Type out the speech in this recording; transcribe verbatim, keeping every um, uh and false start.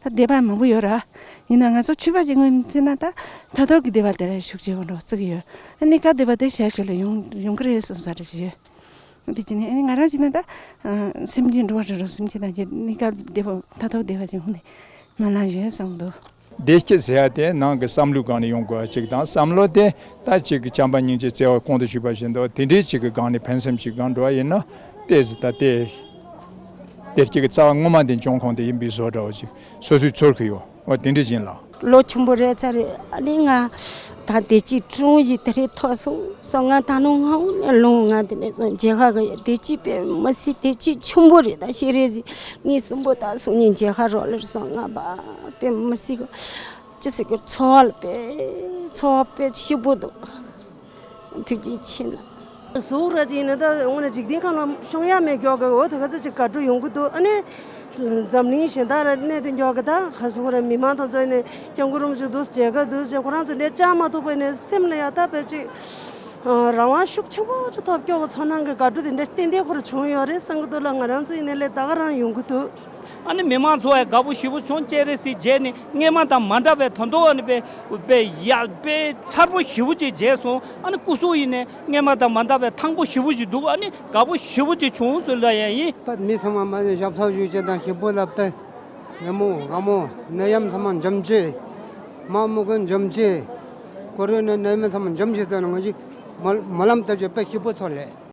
ད་སྡེ་པ་མང་པོ་ཡོད་ར། ཡིན་ན་ང་ཚོ་ཆོས་པ་གཅིག་ངོས་ནས་བལྟས་ན་ད་ད་ཐོག་གི་སྡེ་པ་དེ་ལ་ཤུགས་ཆེ་བོ་འགྲོ་བརྩི་གི་ཡོད། ཨ་ནི་ཀ་སྡེ་པ་དེ་ཞལ་ཞུ་ལ་ཡོང་ཡོང་གི་རེད་བསམ་ས་རེ་ཞིག་ཡོད། འདི་ཅི་ནས་ཨ་ནི་ང་རང་བྱས་ན་ད་སེམས་ཅན་འགྲོ་བ་རེ་རོ་སེམས་ཅན་དང་ཨ་ནི་ཀ་སྡེ་པ་ད་ཐོག་སྡེ་པ་ཅིག་ཧུ་ནས་མ་ལང་ཞེས་བསམ་འདུག་སྡེ་སྐྱིད་ཟེར་ཡ་དེ་ནང་གི་བསམ་བློའི་སྒང་ནས་ཡོང་དགོས་པ་ཅིག་དང་། བསམ་བློ་དེ་ད་ཅིག་གི་བྱམས་པ་སྙིང་རྗེ་བརྩེ་བ་གོང་དུ་ཞུས་པ་བཞིན་དུ་དེ་འདྲའི་ཅིག་གི་སྒང་ནས་ཕན་སེམས་ཤིག་སྒང་འགྲོ་བ་ཡིན་ན། ཏོག་ཙམ་ད་དེ་བདེ་སྐྱིད་ཀྱི་རྩ་བ་ངོ་མ་དེ་འབྱུང་ཁུངས་དེ་ཡིན་པའི་བཟོ་འདྲ་བོ་ཅིག་སོ་སོས་ཚོར་གི་ཡོད། འོ་དེ་འདྲ་ཡིན་ལ། ལོ་ཆེན་པོ་རེད་ཚར་རེད། ཨ་ནི་ང་ད་བདེ་སྐྱིད་སྒྲུང་ཞིག་དེ་རིང་ཐོག་སོང་སོང་། ང་ད་ནང་ང་འོ་ནས་ལོང་། ང་དེ་ནས་སོང་མཇལ་ཁ་གི་བདེ་སྐྱིད་དཔེ་མི་སྲིད་བདེ་སྐྱིད་ཆེན་པོ་རེད། ད་ཤེས་རེད་ཟིག་ངའི་གསུམ་པོ་ད་སོང་ནས་མཇལ་ཁ་རོགས་ལེར་སོང་། ང་བ་དཔེ་མི་སྲིད་གི་ཅི་ཟེར་གི་ཚོར་བ་ལ་དཔེ་ཚོར་བ་དཔེ་ཞེ་པོ་འདུག་ཐུགས་རྗེ་ཆེ་གནང་། གཟུགས་ར་ཅིག་ནི་ད་དངོས་གནས་འཇིག་རྟེན་ཁམས་ལ་ཤོང་ཡ་མེད་མགྱོགས་གི། འོ་ད་ག་ཚོད་ཅིག་དགའ་སྤྲོ་ཡོང་གི་འདུག་ཨ་ནི་འཛམ་གླིང་གཞན་དག་ལ་གནས་དུས་མགྱོགས་གི། ད་ག་ཟུག་ར་མི་མང་དང་ཚོ་ནས་སྐྱབས་མགོན་རིན་པོ་ཆེ་འདུག་མཇལ་ཁ་འདུག་ཅེས་ཁོ་རང་ཚོ་འདིར་བཅར་མ་ཐུབ་པ་ནས་སེམས་ལ་ཡ་ད་དཔེ་ཅིག་རང་དབང་ཤུགས་ཆེན་པོ་ཅིག་ཐོབ་མགྱོགས་གི། ཚོར་སྣང་གི་དགའ་སྤྲོ་དེ་འདྲ་ཏན་ཏན་ཁོ་ར་བྱུང་ཡོད་རེད་བསམ་གི་འདུག་ལ། ང་རང་ཚོ་ཡིན་ནའི་ལས་ད་ག་རང་ཡོང་གི་འདུག་ཨ་ནི་མི་མང་ཚོ་ཡང་དགའ་པོ་ཞེ་པོ་བྱུང་། སྤྱན་རས་གཟིགས་མཇལ་ནས་སྔས་མ་དང་མ་འདྲ་བའི་ད་དུང་ཨ་ནི་དཔེ་དཔེ་ཡག་དཔེ་མཚར་པོ་ཞེ་པོ་ཅིག་མཇལ་སོང་། ཨ་ནི་སྐུ་གཟུགས་ཡིན་ནའི་སྔས་མ་དང་མ་འདྲ་བའི་ཐང་པོ་ཞེ་པོ་ཅིག་འདུག་ཨ་ནི་དགའ་པོ་ཞེ་པོ་ཅིག་བྱུང་ཟེར་ལབ་ཡ་ཡིན། པད་མི་ཚང་མ་མ་ནས་ཞབས་ཚགས་ཞུ་བྱེད་དང་ཞིབ་པོ་ལ་དཔེ་ངན་མོ་དགའ་མོ་ནད་ཡམས་ཚང་མ་འཇོམས་བྱེད། མ་མུ་གུན་འཇོམས་བྱེད། ཀོ་རོ་ན་ནད་ཡམས་ཚང་མ་འཇོམས་བྱེད་ཟེར་ན་ང་ཞིག་སྨོན་ལམ་བཏབ་བྱེད་དཔེ་ཞིབ་པོ་ཚོར་ལས།